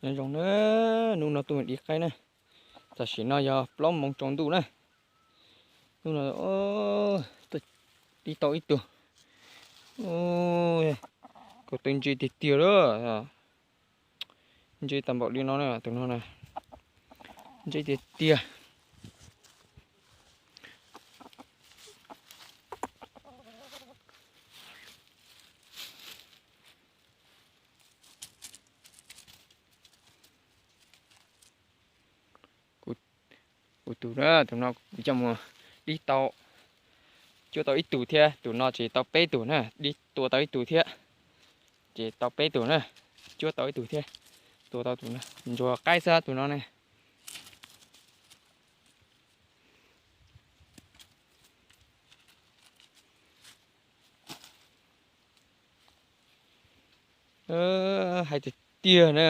Nyob zoo na, hnub no tuaj mus dib qaib na. Tam sim no yog plaub moos tsaus ntuj na. Hnub no dib tau ib tug. Kuv twb ntse tiag tiag lawm. Ntse tag npaum li no na, tus no na. Ntse tiag tiag. Kuv tus na, tus no kuv coj mus dib tau, cuab tau ib tug thiab, tus no ces tau peb tug na, dib tua tau ib tug thiab, ces tau peb tug na, cuab tau ib tug thiab, tua tau tus na, ntsuag qaib xwb tus no ne. Hais tiag tiag na.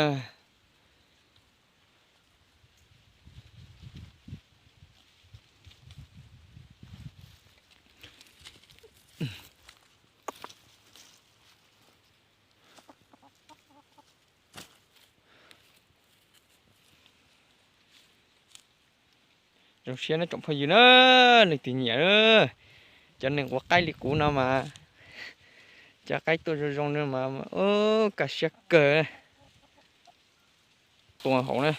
Zoo siab na tsoom phooj ywg na, leej twg nyiam na, cov neeg ua qaib li kuv no mas, cov qaib tuaj zoo zoo no mas, ub, kaj siab kawg. Tuaj hauv na,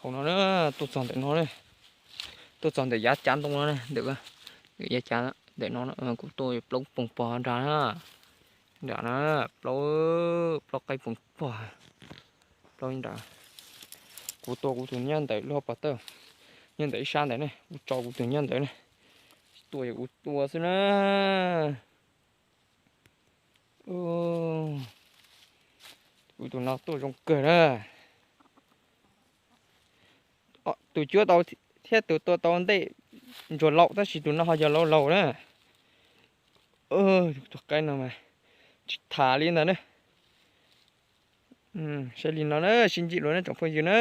hauv no na, tuaj txog ntawm no na, tuaj txog ntawm yav cav ntoo no na, ntawm yav cav ntawm no, kuv tua plaub poog pog nrad na, nrad na, plaub, plaub qaib poog pog, plaub nrad. Kuv tua kuv tus nyob ntawm lub hauv paus tawb, nyob ntawm ib sab ntawd ne, kuv tso kuv tus nyob ntawd ne, tua yog kuv tua xwb na. Kuv tus no tuaj zoo kawg na. Tus cuab tau thiab tus tua tau ntej ntsuag laus tab sis tus no ho yog laus laus na. Tus qaib no mas tsis tham li ntag na. Saib li no na, sib ntsib dua na tsoom phooj ywg na.